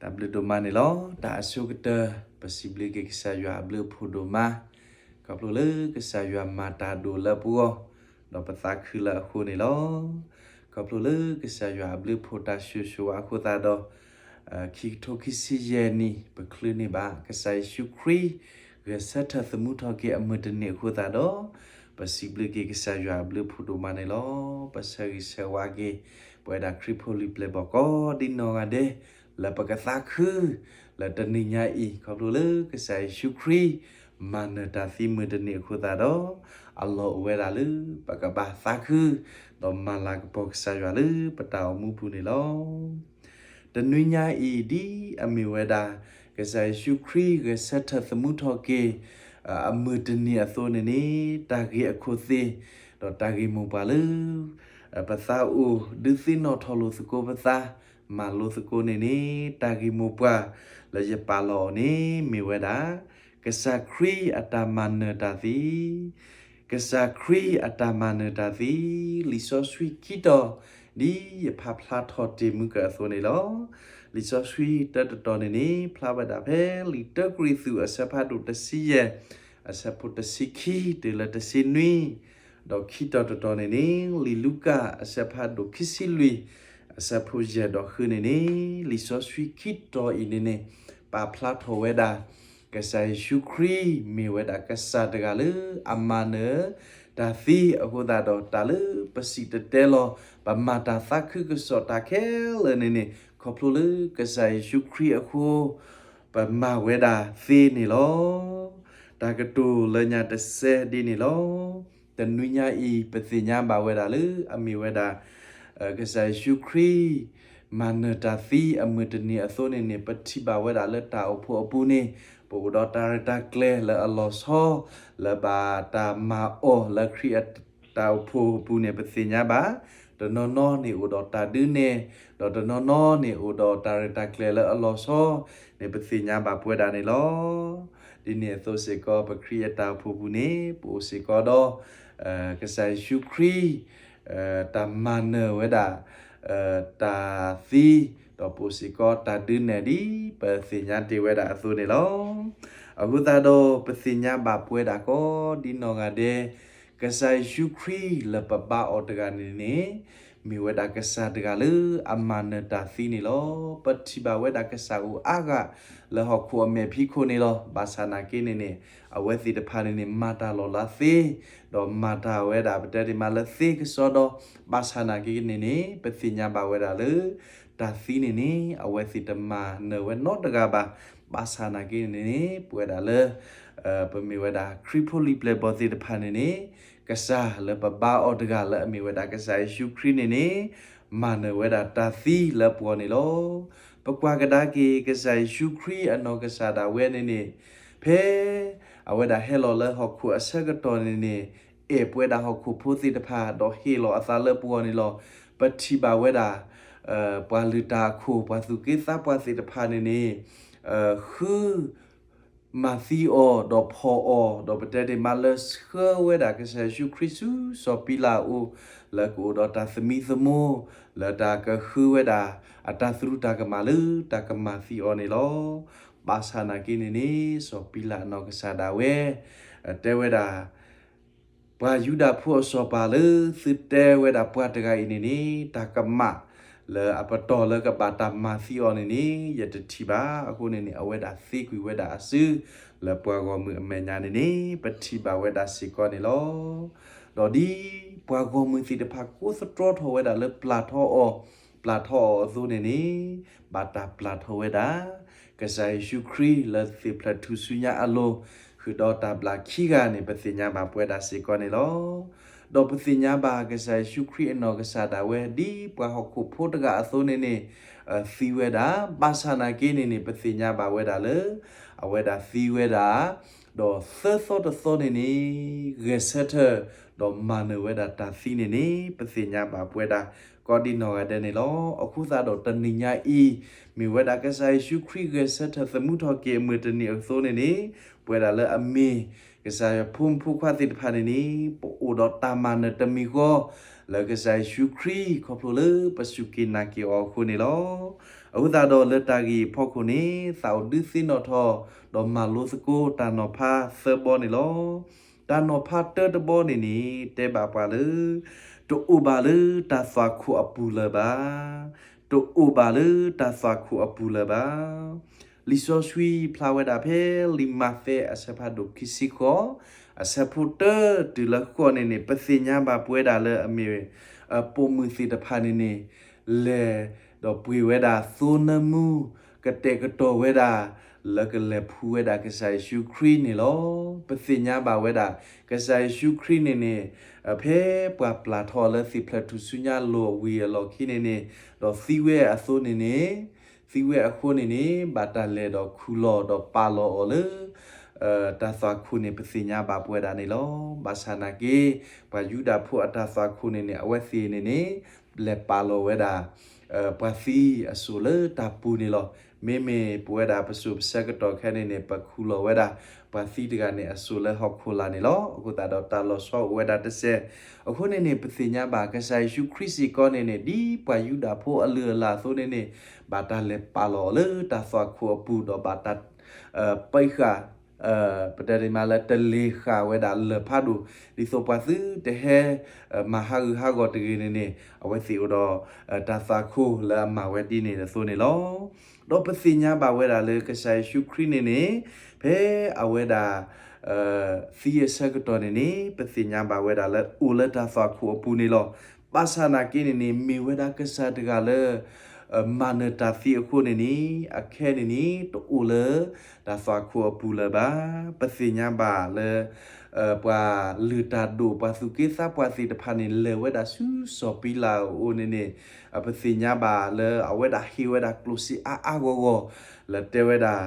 တၢ်ဘျုးဒိၣ်မးန့ၣ်လီၤ. တၢ်အဆိကတၢၢ် ပစံးဘျုးက့ၤကစၢ်ယွၤအဘျုးအဖှိၣ်ဒိၣ်မး, ခီဖျိလၢကစၢ်ယွၤမၤတၢ်ဒိၣ်လၢပဂီၢ်, ဒီးပသးခုလၢအဃိန့ၣ်လီၤ. ခီဖျိလၢကစၢ်ယွၤအဘျုးအဖှိၣ်တၢ်ဆိၣ်ဂ့ၤဆိၣ်ဝါအဃိသတးဒီး, ခံကထိခံဆံယဲၢ်နံၣ် ပချုးန့ၢ်ဘၣ် ကစၢ်ယ့ၣ်ၡူးခရံာ် ဂဲၤဆၢထၢၣ်သမူထီၣ်က့ၤအမုၢ်တနံၤအဃိသတးဒီး, ပစံးဘျုးက့ၤကစၢ်ယွၤအဘျုးအဖှိၣ်ဒိၣ်မးန့ၣ်လီၤ. ပဆၢဂ့ၤဆၢဝါက့ၤ ပဝဲဒၣ်ခရံာ်ဖိလံာ်ပျဲၢ်ဘီၣ်ကိးဒ်နီၢ်ဂၤဒဲး, လၢပကသးခု လၢတနံၤညါအံၤ ခီဖျိလၢကစၢ်ယ့ၣ်ၡူးခရံာ် မၤနၢၤတၢ်သံမုၢ်တနံၤအဃိသတးဒီး, အလီၢ်အိၣ်ဝဲဒၣ်လၢ ပကဘၣ်သးခု ဒီးမၤလၤကပီၤကစၢ်ယွၤလၢပတၢ်အိၣ်မူပူၤန့ၣ်လီၤ. တနွံညါအံၤ ဒ်အမ့ၢ်ဝဲဒၣ် ကစၢ်ယ့ၣ်ၡူးခရံာ်ဂဲၤဆၢထၢၣ်သမူထီၣ်က့ၤ အမုၢ်တနံၤအသိးန့ၣ်န့ၣ်, တၢ်ဂ့ၢ်အခိၣ်သ့ၣ် ဒီးတၢ်ဂ့ၢ်မိၢ်ပှၢ်လၢ ပသးအိၣ်ဒုးသ့ၣ်နီၣ်ထီၣ်လိာ်သကိးပသး, မၤလိသကိးန့ၣ်န့ၣ်, တၢ်ဂ့ၢ်မိၢ်ပှၢ်လၢယပာ်လီၤအီၤန့ၣ် မ့ၢ်ဝဲဒၣ် ကစၢ်ခရံာ်အတၢ်မၤနၢၤတၢ်သံ ကစၢ်ခရံာ်အတၢ်မၤနၢၤတၢ်သံ, လံာ်စီဆှံခံတီၤ ဒ်ယဖးဖျါထီၣ်တ့ၢ်မုၢ်ကၢအသိးန့ၣ်လီၤ. လံာ်စီဆှံတၢတတီၤန့ၣ်န့ၣ် ဖျါဝဲဒၣ်ဖဲလံာ်တၢကရံၣ်သူးအဆၢဖးဒိၣ်တဆံယဲၢ် အဆၢဖိတဆံခံတုၤလၢတဆံနွံ, ဒီးခံတီၤတတီၤန့ၣ်န့ၣ် လံာ်လူၤကၣ်အဆၢဖးဒိၣ်ခံဆံလွံၢ် အဆၢဖိယဲၢ်ဒီးဃုန့ၣ်န့ၣ်, လံာ်စီဆှံခံတီၤအံၤန့ၣ်န့ၣ် ပာ်ဖျါထီၣ်ဝဲဒၣ် ကစၢ်ယ့ၣ်ၡူးခရံာ်မ့ၢ်ဝဲဒၣ်ကစၢ်တဂၤလၢအမၤနၢၤတၢ်သံအဃိသတးဒီး တၢ်လၢပစံၣ်တဲၤတဲလီၤ ပမၤတၢ်သးခုကစီၣ်တၢ်ခဲလၢာ်န့ၣ်န့ၣ် ခီဖျိလၢကစၢ်ယ့ၣ်ၡူးခရံာ်အဃိ ပမၤဝဲဒၣ်သ့န့ၣ်လီၤ. တၢ်ကတိၤလၢညါတစဲးဒ်န့ၣ်လီၤ. တနွံညါအံၤ ပသ့ၣ်ညါဘၣ်ဝဲဒၣ်လၢအမ့ၢ်ဝဲဒၣ် ကစၢ်ယ့ၣ်ၡူးခရံာ် မၤနၢၤတၢ်သံအမုၢ်တနံၤအသိးန့ၣ်န့ၣ် ပထံၣ်ဘၣ်ဝဲဒၣ်လၢတၢ်အိၣ်ဖှိၣ်အပူၤန့ၣ် ပအိၣ်ဒီးတၢ်ရဲၣ်တၢ်ကျဲၤလၢအလီၤဆီ လၢဘၣ်တၢ်မၤအီၤလၢခရံာ်အတၢ်အိၣ်ဖှိၣ်အပူၤန့ၣ် ပသ့ၣ်ညါဘၣ်. တနီၤနီၤန့ၣ်အိၣ်ဒီးတၢ်ဒုးနဲၣ်, ဒီးတနီၤနီၤန့ၣ်အိၣ်ဒီးတၢ်ရဲၣ်တၢ်ကျဲၤလၢအလီၤဆီန့ၣ် ပသ့ၣ်ညါဘၣ်ပဝဲဒၣ်န့ၣ်လီၤ. ဒ်န့ၣ်အသိးစ့ၢ်ကီး ပခရံာ်အတၢ်အိၣ်ဖှိၣ်ပူၤန့ၣ် ပအိၣ်စ့ၢ်ကီးဒီး ကစၢ်ယ့ၣ်ၡူးခရံာ် တၢ်မၤနၢၤဝဲဒၣ် တၢ်သံ, ဒီးပအိၣ်စ့ၢ်ကီးတၢ်ဒုးနဲၣ်ဒ်ပသ့ၣ်ညါတ့ၢ်ဝဲဒၣ်အသိးန့ၣ်လီၤ. အဃိသတးဒီး ပသ့ၣ်ညါဘၣ်ပဝဲဒၣ်ကိးဒ်နီၢ်ဂၤဒဲး, ကစၢ်ယ့ၣ်ၡူးခရံာ်လၢပဘါအီၤတဂၤန့ၣ်န့ၣ် မ့ၢ်ဝဲဒၣ်ကစၢ်တဂၤလၢအမၤနၢၤတၢ်သံန့ၣ်လီၤ. ပထံၣ်ဘၣ်ဝဲဒၣ်ကစၢ်အိၣ်အါဂၤလၢဟီၣ်ခိၣ်အမဲာ်ဖံးခိၣ်န့ၣ်လီၤ. ဘၣ်ဆၣ်နာ်က့န့ၣ်န့ၣ် အဝဲသ့ၣ်တဖၣ်န့ၣ်န့ၣ် မၤတၢ်လီၤလးသ့, ဒီးမၤတၢ်ဝဲဒၣ်ပတဲဒ်မးလၢသ့ကစီဒီ, ဘၣ်ဆၣ်နာ်က့န့ၣ်န့ၣ် ပသ့ၣ်ညါဘၣ်ဝဲဒၣ်လၢ တၢ်သံန့ၣ်န့ၣ် အဝဲသ့ၣ်တမၤနၢၤဝဲနီတဂၤဘၣ်. ဘၣ်ဆၣ်နာ်က့န့ၣ်န့ၣ် ပဝဲဒၣ်လၢ ပမ့ၢ်ဝဲဒၣ်ခရံာ်ဖိလံာ်ပျဲၢ်ဘီၣ်သ့ၣ်တဖၣ်န့ၣ်န့ၣ် ကစၢ်လၢပဘါအီၤတဂၤလၢအမ့ၢ်ဝဲဒၣ်ကစၢ်ယ့ၣ်ၡူးခရံာ်န့ၣ်န့ၣ် မၤနၢၤဝဲဒၣ်တၢ်သံလၢပဂီၢ်န့ၣ်လီၤ. ပကွၢ်ကဒါက့ၤ ကစၢ်ယ့ၣ်ၡူးခရံာ်အနီၢ်ကစၢ်ဒၣ်ဝဲန့ၣ်န့ၣ် ဖဲအဝဲဒၣ်ဟဲလီၤလၢဟီၣ်ခိၣ်အဆၢကတီၢ်န့ၣ်န့ၣ် အဲၣ်ပဝဲဒၣ်ဟီၣ်ခိၣ်ဖိသ့ၣ်တဖၣ် ဒီးဟ့ၣ်လီၤအသးလၢပဂီၢ်န့ၣ်လီၤ. ပထံၣ်ဘၣ်ဝဲဒၣ် ပှၤလုၢ်တၢ်အခိၣ် ပှၤသူၣ်က့သးပှၢ်သ့ၣ်တဖၣ်န့ၣ်န့ၣ် ဃု မၤသံအီၤ ဒီးဖီၣ်အီၤ ဒီးပတဲဒ်မးလၢဆှၢဝဲဒၣ်ကစၢ်ယ့ၣ်ၡူးခရံာ်ဆူစီၤပံလးအအိၣ် လၢကအိၣ်ဒီးတၢ်သမံသမိး လၢတၢ်ကဃုဝဲဒၣ် အတၢ်သရူးတၢ်ကမၣ်လၢတၢ်ကမၤသံအီၤန့ၣ်လီၤ. ဘၣ်ဆၣ်နာ်က့န့ၣ်န့ၣ် စီၤပံလးအနီၢ်ကစၢ်ဒၣ်ဝဲ တဲဝဲဒၣ် ပှၤယူဒၤဖိအစီၤပၤလၢသုတဲဝဲဒၣ်ပှၤတဂၤအံၤန့ၣ်န့ၣ် တၢ်ကမၣ်လၢအပတီၢ်လၢကဘၣ်တၢ်မၤသံအီၤန့ၣ်န့ၣ် ယတထံၣ်ဘၣ်. အဃိန့ၣ်န့ၣ် အဝဲဒၣ်သ့ကွံာ်ဝဲဒၣ်အစု လၢပှၤဂီၢ်မုၢ်အမဲာ်ညါန့ၣ်န့ၣ် ပထံၣ်ဘၣ်ဝဲဒၣ်စ့ၢ်ကီးန့ၣ်လီၤ. ဒီးဒ်ပှၤဂီၢ်မုၢ်သ့ၣ်တဖၣ်ကိးသတြီထီၣ်ဝဲဒၣ်လၢပျၢ်ထီၣ်အီၤ ပျၢ်ထီၣ်အီၤအသိးန့ၣ်န့ၣ် ဘၣ်တၢ်ပျၢ်ထီၣ်ဝဲဒၣ် ကစၢ်ယ့ၣ်ၡူးခရံာ်လၢသ့ၣ်ဖျၢၣ်ထူၣ်စုညါအလိၤ ဃုာ်ဒီးတၢ်ဘျၣ်ခံဂၤန့ၣ် ပသ့ၣ်ညါဘၣ်ပဝဲဒၣ်စ့ၢ်ကီးန့ၣ်လီၤ. ဒီးပသ့ၣ်ညါဘၣ်ကစၢ်ယ့ၣ်ၡူးခရံာ်အနီၢ်ကစၢ်ဒၣ်ဝဲ ဒ်ပှၤဟီၣ်ခိၣ်ဖိတဂၤအသိးန့ၣ်န့ၣ် သံဝဲဒၣ်, ဘၣ်ဆၣ်နာ်က့န့ၣ်န့ၣ် ပသ့ၣ်ညါဘၣ်ဝဲဒၣ်လၢ အဝဲဒၣ်သံဝဲဒၣ် ဒီးသၢသီတသီန့ၣ်န့ၣ် ဂဲၤဆၢထၢၣ် ဒီးမၤနၢၤဝဲဒၣ်တၢ်သံန့ၣ်န့ၣ် ပသ့ၣ်ညါဘၣ်ပဝဲဒၣ် ကိးဒံနီၢ်ဂၤဒဲးန့ၣ်လီၤ. အဃိသတးဒီးတနံၤညါအံၤ မ့ၢ်ဝဲဒၣ်ကစၢ်ယ့ၣ်ၡူးခရံာ်ဂဲၤဆၢထၢၣ်သမူထီၣ်က့ၤအမုၢ်တနံၤအသိးန့ၣ်န့ၣ် ပဝဲဒၣ်လၢအမ့ၢ် ကစၢ်ယွၤဖိမုၣ်ဖိခွါသ့ၣ်တဖၣ်န့ၣ်န့ၣ် ပအိၣ်ဒီးတၢ်မၤနၢၤတမံၤဃီ လၢကစၢ်ယ့ၣ်ၡူးခရံာ် ခီဖျိလၢပစူၢ်က့ၤနာ်က့ၤအီၤအဃိန့ၣ်လီၤ. အဃိသတးဒီးလၢတၢ်ဂ့ၢ်အဖီခိၣ်န့ၣ် သးအိၣ်ဒုးသ့ၣ်နီၣ်ထီၣ် ဒီးမၤလိသကိးတၢ်နီၤဖးသၢဘီန့ၣ်လီၤ. တၢ်နီၤဖးတၢတဘီန့ၣ်န့ၣ် တဲဘၣ်ပှၤလၢ တအိၣ်ဘၣ်လၢတၢ်သွၣ်ခိၣ်အပူၤလၢၤဘၣ်. တအိၣ်ဘၣ်လၢတၢ်သွၣ်ခိၣ်အပူၤလၢၤဘၣ်. လံာ်စီဆှံဖျါဝဲဒၣ်ဖဲလံာ်မးသဲအဆၢဖးဒိၣ်ခံဆံဃိး အဆၢဖိတၢတုၤလၢဃိးန့ၣ်န့ၣ် ပသ့ၣ်ညါဘၣ်ပဝဲဒၣ်လၢအမ့ၢ် ပိာ်မုၣ်သ့ၣ်တဖၣ်န့ၣ်န့ၣ် လဲၤဒီးပှ့ၤဝဲဒၣ်သိနၢမူ ကတဲာ်ကတီၤဝဲဒၣ် လၢကလဲၤဖှူဝဲဒၣ်ကစၢ်ယ့ၣ်ၡူးခရံာ်န့ၣ်လီၤ. ပသ့ၣ်ညါဘၣ်ဝဲဒၣ် ကစၢ်ယ့ၣ်ၡူးခရံာ်န့ၣ်န့ၣ် ဖဲပှၤပျၢ်ထီၣ်လၢသ့ၣ်ဖျၢၣ်ထူၣ်စုညါလိၤအဝံၤအလီၢ်ခံန့ၣ်န့ၣ် ဒီးသံဝဲအသိးန့ၣ်န့ၣ် သံဝဲအဃိန့ၣ်န့ၣ် ဘၣ်တၢ်လဲၤဒီးခူၣ်လီၤဒီးပာ်လီၤအီၤလၢ တၢ်သွၣ်ခိၣ်န့ၣ် ပသ့ၣ်ညါဘၣ်ပဝဲဒၣ်န့ၣ်လီၤ. ဘၣ်ဆၣ်နာ်က့ ပှၤယူဒၤဖိအတၢ်သွၣ်ခိၣ်န့ၣ်န့ၣ် အဝဲသ့ၣ်န့ၣ်န့ၣ် လဲၤပာ်လီၤဝဲဒၣ် ပှၤသံအစိၣ်လၢတၢ်ပူၤန့ၣ်လီၤ. မ့မ့ၢ်ပဝဲဒၣ်ပစိၤပဆၢကတီၢ်ခဲအံၤန့ၣ်န့ၣ် ပခူၣ်လီၤဝဲဒၣ် ပှၤသံတဂၤန့ၣ်အစိၣ်လၢဟီၣ်ခိၣ်လာ်န့ၣ်လီၤ. အဃိသတးဒီးတၢ်လီၤဆီအိၣ်ဝဲဒၣ်တစဲး. အဃိန့ၣ်န့ၣ် ပသ့ၣ်ညါဘၣ် ကစၢ်ယ့ၣ်ၡူးခရံာ်စ့ၢ်ကီးန့ၣ်န့ၣ် ဒ်ပှၤယူဒၤဖိအလုၢ်အလၢ်အသိးန့ၣ်န့ၣ် ဘၣ်တၢ်လဲၤပာ်လီၤအီၤလၢတၢ်သွၣ်ခိၣ်အပူၤ ဒီးဘၣ်တၢ် ပံးဃာ် ပတဲဒ်မးလၢ တလ့ၤဃာ်ဝဲဒၣ်လၢၢ်ဖးဒိၣ် ဒ်သိးပှၤသုတဟဲ မၤဟးဂူာ်ဟးဂီၤတဂ့ၤန့ၣ်န့ၣ် အဝဲသ့ၣ်အိၣ်ဒီး တၢ်သွၣ်ခိၣ်လၢအမၤဝဲဒ်န့ၣ်အသိးန့ၣ်လီၤ. ဒီးပသ့ၣ်ညါဘၣ်ဝဲဒၣ်လၢကစၢ်ယ့ၣ်ၡူးခရံာ်န့ၣ်န့ၣ် ဖဲအဝဲဒၣ် သံအဆၢကတီၢ်န့ၣ်န့ၣ် ပသ့ၣ်ညါဘၣ်ဝဲဒၣ်လၢအိၣ်လၢတၢ်သွၣ်ခိၣ်အပူၤန့ၣ်လီၤ. ဘၣ်ဆၣ်နာ်က့န့ၣ်န့ၣ် မ့ၢ်ဝဲဒၣ်ကစၢ်တဂၤလၢ မၤနၢၤတၢ်သံအဃိန့ၣ်န့ၣ် အခဲန့ၣ်န့ၣ် တအိၣ်လၢတၢ်သွၣ်ခိၣ်အပူၤလၢၤဘၣ်. ပသ့ၣ်ညါဘၣ်လၢ ပှၤလုၢ်တၢ်ဒိၣ် ပှၤသူၣ်က့သးပှၢ်သ့ၣ်တဖၣ်န့ၣ် လဲၤဝဲဒၣ်ဆူစီၤပံလးအအိၣ်န့ၣ်န့ၣ် ပသ့ၣ်ညါဘၣ်လၢအဝဲဒၣ်ဟ့ၣ်ဝဲဒၣ်ကျိၣ်စ့အါအါဂီၢ်ဂီၢ် လၢတဲဝဲဒၣ်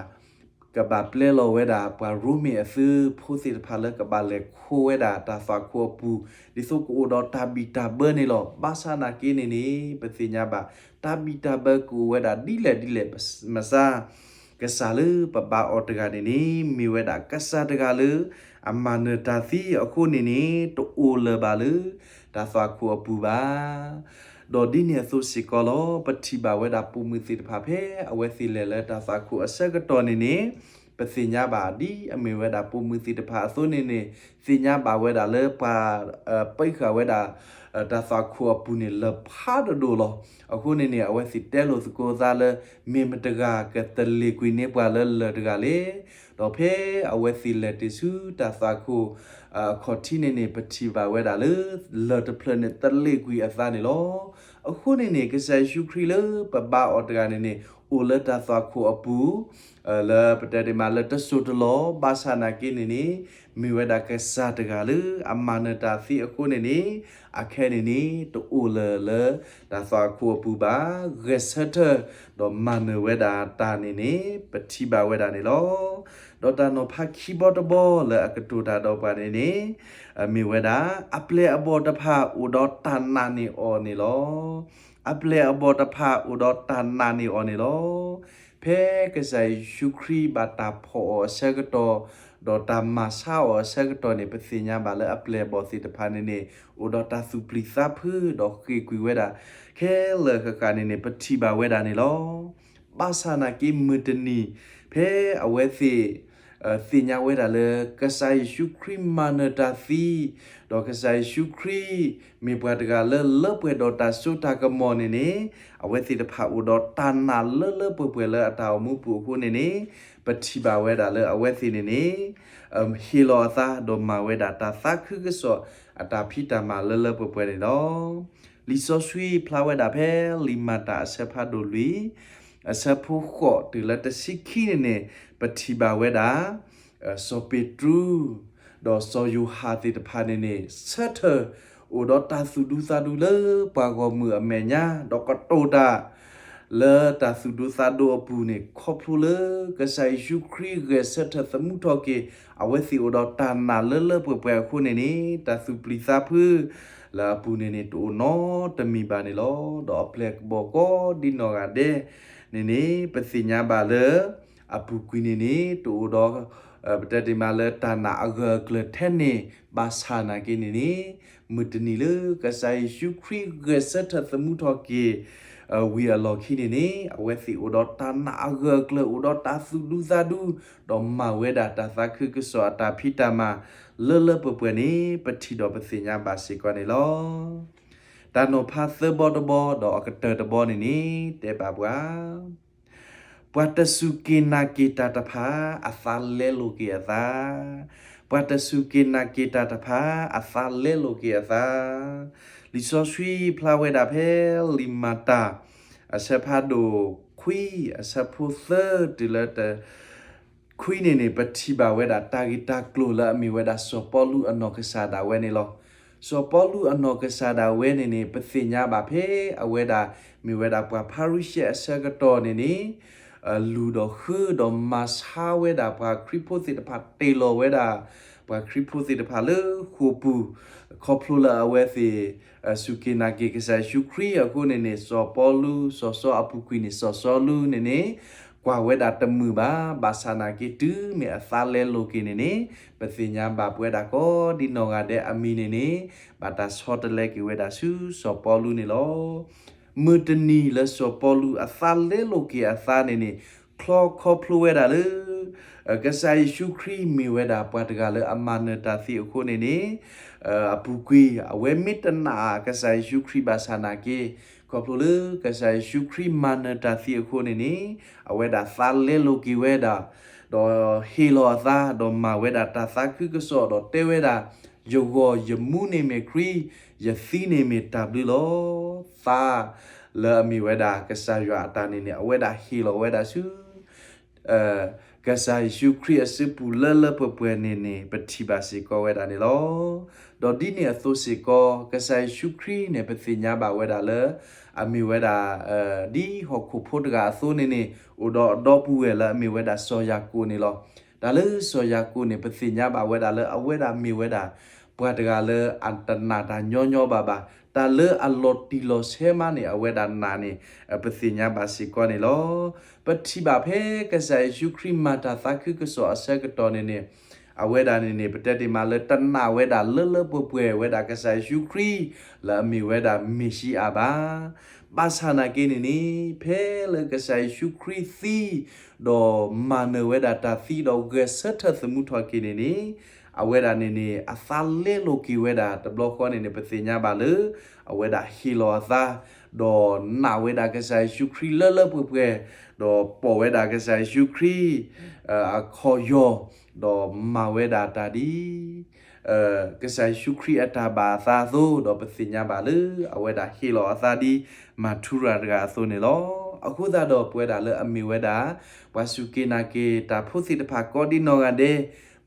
ကဘၣ်ပျဲလီၤဝဲဒၣ် ပှၤရိမ့ၤအသုးဖိသ့ၣ်တဖၣ်လၢကဘၣ်လဲၤခူၣ်ဝဲဒၣ်တၢ်သွၣ်ခိၣ်အပူၤ ဒ်သိးကအိၣ်ဒီးတၢ်ဘံၣ်တၢ်ဘၢန့ၣ်လီၤ. ဘၣ်ဆၣ်နာ်က့န့ၣ်န့ၣ် ပသ့ၣ်ညါဘၣ် တၢ်ဘံၣ်တၢ်ဘၢကအိၣ်ဝဲဒၣ်ဒ်လဲၣ်ဒ်လဲၣ် မစါ ကစၢ်လၢပဘါအီၤတဂၤန့ၣ်န့ၣ် မ့ၢ်ဝဲဒၣ်ကစၢ်တဂၤလၢ အမၤနၢၤတၢ်သံအဃိန့ၣ်န့ၣ် တအိၣ်လၢၤဘၣ်လၢ တၢ်သွၣ်ခိၣ်အပူၤဘၣ်. ဒီးဒ်န့ၣ်အသိးစ့ၢ်ကီးလီၤ. ပထံၣ်ဘၣ်ဝဲဒၣ်ပိာ်မုၣ်သ့ၣ်တဖၣ်ဖဲ အဝဲသ့ၣ်လဲၤလၢတၢ်သွၣ်ခိၣ်အဆၢကတီၢ်န့ၣ်န့ၣ် ပသ့ၣ်ညါဘၣ်ဒ်အမ့ၢ်ဝဲဒၣ်ပိာ်မုၣ်သ့ၣ်တဖၣ်အသိးန့ၣ်န့ၣ် သ့ၣ်ညါဘၣ်ဝဲဒၣ်လၢပှၤ ပံးဃာ်ဝဲဒၣ် တၢ်သွၣ်ခိၣ်အပူၤန့ၣ် လၢၢ်ဖးဒိၣ်ဒိၣ်လီၤ. အဃိန့ၣ်န့ၣ် အဝဲသ့ၣ်တဲလိာ်သကိးသးလၢ မ့ၢ်မတဂၤကတလ့ၤကွံာ်န့ၢ်ပှၤလၢလၢၢ်တဂၤလဲၣ်. ဒီးဖဲအဝဲသ့ၣ်လဲၤတ့ၢ်ဆူတၢ်သွၣ်ခိၣ် အခီၣ်ထံးန့ၣ်န့ၣ် ပထံၣ်ဘၣ်ဝဲဒၣ်လၢ လၢၢ်တဖျၢၣ်န့ၣ်တလ့ၤကွံာ်အသးန့ၣ်လီၤ. အဃိန့ၣ်န့ၣ် ကစၢ်ယ့ၣ်ၡူးခရံာ်လၢပဘါအီၤတဂၤန့ၣ်န့ၣ် အိၣ်လၢတၢ်သွၣ်ခိၣ်အပူၤ လၢပတဲဒ်မးလၢတစိၢ်တလီၢ် ဘၣ်ဆၣ်နာ်က့န့ၣ်န့ၣ် မ့ၢ်ဝဲဒၣ်ကစၢ်တဂၤလၢအမၤနၢၤတၢ်သံအဃိန့ၣ်န့ၣ် အခဲန့ၣ်န့ၣ် တအိၣ်လၢၤလၢတၢ်သွၣ်ခိၣ်အပူၤဘၣ် ဂဲၤဆၢထၢၣ် ဒီးမၤနၢၤဝဲဒၣ်တၢ်န့ၣ်န့ၣ် ပထံၣ်ဘၣ်ဝဲဒၣ်န့ၣ်လီၤ. ဒီးတၢ်နီၤဖးခံဘီတဘီလၢအကတိၤတၢ်ဒီးပှၤန့ၣ်န့ၣ် မ့ၢ်ဝဲဒၣ် အပျဲၢ်အဘီၣ်တဖၣ်အိၣ်ဒီးတၢ်နာ်န့ၢ်အီၤန့ၣ်လီၤ. အပျဲၢ်အဘီၣ်တဖၣ်အိၣ်ဒီးတၢ်နာ်န့ၢ်အီၤန့ၣ်လီၤ. ဖဲကစၢ်ယ့ၣ်ၡူးခရံာ်ဘၣ်တၢ်ဖီၣ်အီၤအဆၢကတီၢ် ဒီးတၢ်မၤဆါအီၤအဆၢကတီၢ်န့ၣ် ပသ့ၣ်ညါဘၣ်လၢအပျဲၢ်အဘီၣ်သ့ၣ်တဖၣ်န့ၣ်န့ၣ် အိၣ်ဒီးတၢ်သူၣ်ပျံၤသးဖုး ဒီးဃ့ၢ်ကွံာ်ဝဲဒၣ် ခဲလၢာ်ဃၣ်ဃၣ်န့ၣ်န့ၣ် ပထံၣ်ဘၣ်ဝဲဒၣ်န့ၣ်လီၤ. ဘၣ်ဆၣ်နာ်က့မုၢ်တနံၤ ဖဲအဝဲသ့ၣ် သ့ၣ်ညါဝဲဒၣ်လၢ ကစၢ်ယ့ၣ်ၡူးခရံာ်မၤနၢၤတၢ်သံ ဒီးကစၢ်ယ့ၣ်ၡူးခရံာ် မ့ၢ်ပှၤတဂၤလၢလၢပှဲၤဒီးတၢ်စိတၢ်ကမီၤန့ၣ်န့ၣ် အဝဲသ့ၣ်တဖၣ်အိၣ်ဒီးတၢ်နာ်လၢလၢပှဲၤပှဲၤလၢအတၢ်အိၣ်မူပူၤအဃိန့ၣ်န့ၣ် ပထံၣ်ဘၣ်ဝဲဒၣ်လၢအဝဲသ့ၣ်န့ၣ်န့ၣ် ဟ့ၣ်လီၤအသးဒီးမၤဝဲဒၣ်တၢ်သးခုကစီၣ်အတၢ်ဖံးတၢ်မၤလၢလၢပှဲၤပှဲၤန့ၣ်လီၤ. လံာ်စီဆှံဖျါဝဲဒၣ်ဖဲလံာ်မၤတၢ်အဆၢဖးဒိၣ်လွံၢ် အဆၢဖိဃိးတုၤလၢတဆံခံန့ၣ်န့ၣ် ပထံၣ်ဘၣ်ဝဲဒၣ် စီၤပ့းတရူး ဒီးစီၤယိၤဟၣ်သ့ၣ်တဖၣ်န့ၣ်န့ၣ် ဆၢထၢၣ်အိၣ်ဒီးတၢ်သူၣ်ဒူသးဒူလၢပှၤဂီၢ်မုၢ်အမဲာ်ညါ ဒီးကတိၤတၢ် လၢတၢ်သူၣ်ဒူသးဒူအပူၤန့ၣ် ခီဖျိလၢကစၢ်ယ့ၣ်ၡူးခရံာ်ဂဲၤဆၢထၢၣ်သမူထီၣ်က့ၤ အဝဲသ့ၣ်အိၣ်ဒီးတၢ်နာ်လၢလၢပှဲၤပှဲၤအဃိန့ၣ်န့ၣ် တၢ်သူၣ်ပျံၤသးဖုး လၢအပူၤန့ၣ်န့ၣ် တအိၣ်နီတမံၤဘၣ်န့ၣ်လီၤ. ဒီးအပျဲၢ်ကဘီၣ်ကိးဒ်နီၢ်ဂၤဒဲးန့ၣ်န့ၣ် ပသ့ၣ်ညါဘၣ်လၢ အပူၤကွံာ်န့ၣ်န့ၣ် တအိၣ်ဒီး ပတဲတ့ၢ်မးလၢတၢ်နာ်အဂၢၢ်အကျၢၤထဲန့ၣ် ဘၣ်ဆၣ်နာ်က့န့ၣ်န့ၣ် မုၢ်တနံၤလၢကစၢ်ယ့ၣ်ၡူးခရံာ်ဂဲၤဆၢထၢၣ်သမူထီၣ်က့ၤ ဝံၤအလီၢ်ခံန့ၣ်န့ၣ် အဝဲသ့ၣ်အိၣ်ဒီးတၢ်နာ်အဂၢၢ်အကျၢၤ အိၣ်ဒီးတၢ်သူၣ်ဒူသးဒူ ဒီးမၤဝဲဒၣ်တၢ်သးခုကစီၣ်အတၢ်ဖံးတၢ်မၤ လၢလၢပှဲၤပှဲၤန့ၣ် ပထံၣ်ဒီးပသ့ၣ်ညါဘၣ်စ့ၢ်ကီးန့ၣ်လီၤ. တၢ်နီၤဖးသၢဘီတဘီ ဒီးအကတၢၢ်တဘီန့ၣ်န့ၣ် တဲဘၣ်ပှၤ ပှၤတစူၢ်က့ၤနာ်က့ၤတၢ်တဖၣ် အသးလဲလိာ်က့ၤအသး, ပှၤတစူၢ်က့ၤနာ်က့ၤတၢ်တဖၣ် အသးလဲလိာ်က့ၤအသး. လံာ်စီဆှံဖျါဝဲဒၣ်ဖဲလံာ်မၤတၢ် အဆၢဖးဒိၣ်ခွံ အဆၢဖိသၢတုၤလၢတ ခွံန့ၣ်န့ၣ် ပထံၣ်ဘၣ်ဝဲဒၣ်တၢ်ဂ့ၢ်တၢ်ကျိၤလၢအမ့ၢ်ဝဲဒၣ်စီၤပီလူးအနီၢ်ကစၢ်ဒၣ်ဝဲန့ၣ်လီၤ. စီၤပီလူးအနီၢ်ကစၢ်ဒၣ်ဝဲန့ၣ်န့ၣ် ပသ့ၣ်ညါဘၣ်ဖဲအဝဲဒၣ်မ့ၢ်ဝဲဒၣ်ပှၤဖၤရံၤၡဲအဆၢကတီၢ်န့ၣ်န့ၣ် လူၤဒီးဃုဒီးမၤဆါဝဲဒၣ်ပှၤခရံာ်ဖိသ့ၣ်တဖၣ် တ့ၢ်လီၤဝဲဒၣ် ပှၤခရံာ်ဖိသ့ၣ်တဖၣ်လၢဃိာ်ပူၤ ခီဖျိလၢအဝဲသ့ၣ် စူၢ်က့ၤနာ်က့ၤကစၢ်ယ့ၣ်ၡူးခရံာ်အဃိန့ၣ်န့ၣ် စီၤပီလူး စီၤစီအပူၤကွံာ်န့ၣ် စီၤစီလူးန့ၣ်န့ၣ် ကွၢ်ဝဲဒၣ်တမုာ်ဘၣ်. ဘၣ်ဆၣ်နာ်က့တုၤမ့ၢ်အသးလဲလိာ်က့ၤန့ၣ်န့ၣ် ပသ့ၣ်ညါဘၣ်ပဝဲဒၣ်ကိးဒ်နီၢ်ဂၤဒဲးအမံၤန့ၣ်န့ၣ် ဘၣ်တၢ်ဆီတလဲက့ၤဝဲဒၣ်ဆူစီၤပီလူးန့ၣ်လီၤ. မုၢ်တနံၤလၢစီၤပီလူးအသးလဲလိာ်က့ၤအသးန့ၣ်န့ၣ် ချီခီဖျိဝဲဒၣ်လၢ ကစၢ်ယ့ၣ်ၡူးခရံာ်မ့ၢ်ဝဲဒၣ်ပှၤတဂၤလၢအမၤနၢၤတၢ်သံအဃိန့ၣ်န့ၣ် အပူၤကွံာ် အဝဲမ့ၢ်တနာ်ကစၢ်ယ့ၣ်ၡူးခရံာ်ဘၣ်ဆၣ်နာ်က့ ခီဖျိလၢကစၢ်ယ့ၣ်ၡူးခရံာ်မၤနၢၤတၢ်သံအဃိန့ၣ်န့ၣ် အဝဲဒၣ်သးလဲလိာ်က့ၤဝဲဒၣ် ဒီးဟ့ၣ်လီၤအသး ဒီးမၤဝဲဒၣ်တၢ်သးခုကစီၣ် ဒီးတဲဝဲဒၣ် ယဂီၢ်ယမူန့ၣ်မ့ၢ်ခရံာ်, ယသံန့ၣ်မ့ၢ်တၢ်ဘျုးလီၤ. သးလၢအမ့ၢ်ဝဲဒၣ်ကစၢ်ယွၤအတၢ်န့ၣ်န့ၣ် အဝဲဒၣ်ဟ့ၣ်လီၤဝဲဒၣ်ဆူ ကစၢ်ယ့ၣ်ၡူးခရံာ်အစုပူၤလၢလၢပှဲၤပှဲၤန့ၣ်န့ၣ် ပထံၣ်ဘၣ်စ့ၢ်ကီးဝဲဒၣ်န့ၣ်လီၤ. ဒီးဒ်န့ၣ်အသိးစ့ၢ်ကီး ကစၢ်ယ့ၣ်ၡူးခရံာ်န့ၣ် ပသ့ၣ်ညါဘၣ်ဝဲဒၣ်လၢ အမ့ၢ်ဝဲဒၣ် ဒ်ဟီၣ်ခိၣ်ဖိတဂၤအသိးန့ၣ်န့ၣ် အိၣ်ဒီးအဒီပုၢ်ဝဲၢ်လၢအမ့ၢ်ဝဲဒၣ်စီၤယၤကိာ်န့ၣ်လီၤ. တၢ်လၢစီၤယၤကိာ်န့ၣ် ပသ့ၣ်ညါဘၣ်ဝဲဒၣ်လၢအဝဲဒၣ်မ့ၢ်ဝဲဒၣ် ပှၤတဂၤလၢအတနာ်တၢ်ညီညီဘၣ်ဘၣ်. တၢ်လၢအလီၤတံၢ်လီၤဆဲးမးန့ၣ် အဝဲဒၣ်နာ်န့ၣ် ပသ့ၣ်ညါဘၣ်စ့ၢ်ကီးန့ၣ်လီၤ. ပထံၣ်ဘၣ်ဖဲကစၢ်ယ့ၣ်ၡူးခရံာ်မၤတၢ်သးခုကစီၣ်အဆၢကတီၢ်န့ၣ်န့ၣ် အဝဲဒၣ်န့ၣ်န့ၣ် ပတဲတ့ၢ်မးလၢတနာ်ဝဲဒၣ်လၢလၢပှဲၤပှဲၤဝဲဒၣ်ကစၢ်ယ့ၣ်ၡူးခရံာ် လၢအမ့ၢ်ဝဲဒၣ်မ့ၤၡံအၤဘၣ်. ဘၣ်ဆၣ်နာ်က့န့ၣ်န့ၣ် ဖဲလၢကစၢ်ယ့ၣ်ၡူးခရံာ်သံ ဒီးမၤနၢၤဝဲဒၣ်တၢ်သံ ဒီးဂဲၤဆၢထၢၣ်သမူထီၣ်က့ၤန့ၣ်န့ၣ် အဝဲဒၣ်န့ၣ်န့ၣ် အသးလဲလိာ်က့ၤဝဲဒၣ်တဘျီဃီန့ၣ်န့ၣ် ပသ့ၣ်ညါဘၣ်လၢ အဝဲဒၣ်ဟ့ၣ်လီၤအသး ဒီးနာ်ဝဲဒၣ်ကစၢ်ယ့ၣ်ၡူးခရံာ်လၢလၢပှဲၤပှဲၤ, ဒီးပိာ်ဝဲဒၣ်ကစၢ်ယ့ၣ်ၡူးခရံာ် အခီၣ်ယီၢ်, ဒီးမၤဝဲဒၣ်တၢ်ဒ် ကစၢ်ယ့ၣ်ၡူးခရံာ်အတၢ်ဘၣ်အသးအသိး ဒီးပသ့ၣ်ညါဘၣ်လၢ အဝဲဒၣ်ဟ့ၣ်လီၤအသးဒ်မၤထူရၤတဂၤအသိးန့ၣ်လီၤ. အဃိသတးဒီးပဝဲဒၣ်လၢအမ့ၢ်ဝဲဒၣ် ပှၤစူၢ်က့ၤနာ်က့ၤတၢ်ဖိသ့ၣ်တဖၣ်ကိးဒ်နီၢ်ဂၤဒဲး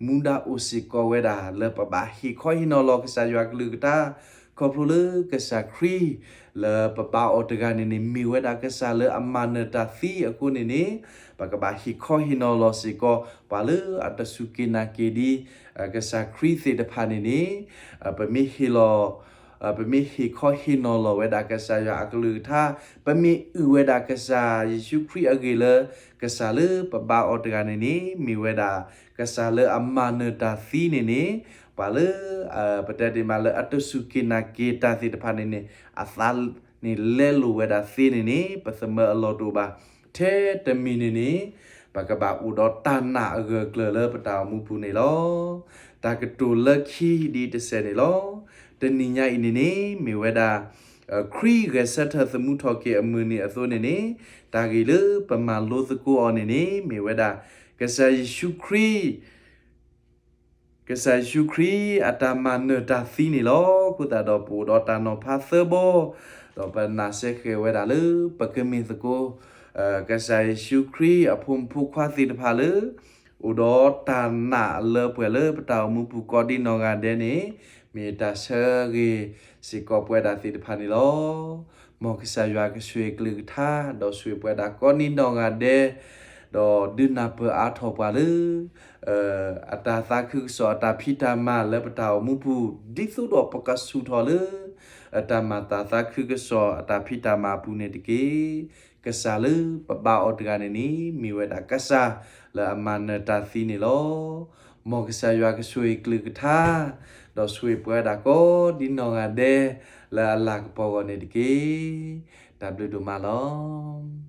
မူဒါအိၣ်စ့ၢ်ကီးဝဲဒၣ် လၢပဘၣ်ဟ့ၣ်ခီဟ့ၣ်နီၤလီၤကစၢ်ယွၤကလုၢ်ကထါ ခီဖျိလၢကစၢ်ခရံာ် လၢပဘါအီၤတဂၤန့ၣ်န့ၣ် မ့ၢ်ဝဲဒၣ်ကစၢ်လၢအမၤနၢၤတၢ်သံအဃိန့ၣ်န့ၣ် ပကဘၣ်ဟ့ၣ်ခီဟ့ၣ်နီၤလီၤစ့ၢ်ကီး ပှၤလၢအတစူၢ်က့ၤနာ်က့ၤဒ် ကစၢ်ခရံာ်သ့ၣ်တဖၣ်န့ၣ်န့ၣ် ပမ့ၢ်ဟ့ၣ်လီၤ ပမ့ၢ်ဟ့ၣ်ခီဟ့ၣ်နီၤလီၤဝဲဒၣ်ကစၢ်ယွၤအကလုၢ်ကထါ, ပမ့ၢ်အုၣ်ဝဲဒၣ်ကစၢ်ယ့ၣ်ၡူးခရံာ်အဂ့ၢ်လၢ ကစၢ်လၢပဘါအီၤတဂၤန့ၣ်န့ၣ် မ့ၢ်ဝဲဒၣ် ကစၢ်လၢအမၤနၢၤတၢ်သံန့ၣ်န့ၣ် ပှၤလၢ ပတဲတ့ၢ်မးလၢအတစူၢ်က့ၤနာ်က့ၤတၢ်သ့ၣ်တဖၣ်န့ၣ်န့ၣ် အသးန့ၣ်လဲလိာ်ဝဲဒၣ်သ့န့ၣ်န့ၣ် ပသမၢအလီၢ်တအိၣ်ဘၣ်. ထဲတမံၤန့ၣ်န့ၣ် ပကဘၣ်အိၣ်ဒီးတၢ်နာ်အဂၢၢ်အကျၢၤလၢပတၢ်အိၣ်မူပူၤန့ၣ်လီၤ. တၢ်ကတိၤလၢခံဒ်တစဲးန့ၣ်လီၤ. တနံၤညါအံၤန့ၣ်န့ၣ် မ့ၢ်ဝဲဒၣ် ခရံာ်ဂဲၤဆၢထၢၣ်သမူထီၣ်က့ၤအမုၢ်နံၤအသိးန့ၣ်န့ၣ် တၢ်ဂ့ၢ်လၢပမၤလိသကိးအီၤန့ၣ်န့ၣ် မ့ၢ်ဝဲဒၣ် ကစၢ်ယ့ၣ်ၡူးခရံာ် ကစၢ်ယ့ၣ်ၡူးခရံာ်အတၢ်မၤနၢၤတၢ်သံန့ၣ်လီၤ. အဃိသတးဒီးပအိၣ်ဒီးတၢ်နီၤဖးသၢဘီ, ဒီးပနာ်စ့ၢ်ကီးဝဲဒၣ်လၢ ပကမ့ၢ်သကိး ကစၢ်ယ့ၣ်ၡူးခရံာ်အဖိမုၣ်ဖိခွါသ့ၣ်တဖၣ်လၢ အိၣ်ဒီးတၢ်နာ်လၢပှဲၤလၢပတၢ်အိၣ်မူပူၤကိးဒ်နီၢ်ဂၤဒဲးန့ၣ် မ့ၢ်တၢ်ဆၢဂ့ၤစ့ၢ်ကီးပဝဲဒၣ်သ့ၣ်တဖၣ်န့ၣ်လီၤ. မ်ကစၢ်ယွၤကဆိၣ်ဂ့ၤကလုၢ်ကထါ ဒီးဆိၣ်ဂ့ၤပဝဲဒၣ်ကိးဒ်နီၢ်ဂၤဒဲး, ဒီးဒုးနၢ်ပၢၢ်အါထီၣ်ပှၤလၢ အတၢ်သးခုကစီၣ်အတၢ်ဖံးတၢ်မၤလၢပတၢ်အိၣ်မူပူၤ ဒ်သိးဒီးပကဆူၣ်ထီၣ်လၢ အတၢ်မၤသးသးခုကစီၣ်အတၢ်ဖံးတၢ်မၤအပူၤန့ၣ်တက့ၢ်. ကစၢ်လၢပဘါအီၤတဂၤန့ၣ်န့ၣ် မ့ၢ်ဝဲဒၣ်ကစၢ်လၢအမၤနၢၤတၢ်သံန့ၣ်လီၤ. မ်ကစၢ်ယွၤကဆိၣ်ဂ့ၤကလုၢ်ကထါ, ဒီးဆိၣ်ဂ့ၤပှၤဒၣ်ကိးဒ်နီၢ်ဂၤဒဲး လၢအလၤကပီၤအဂီၢ်န့ၣ်တက့ၢ်. တၢ်ဘျုးဒိၣ်မးလီၤ.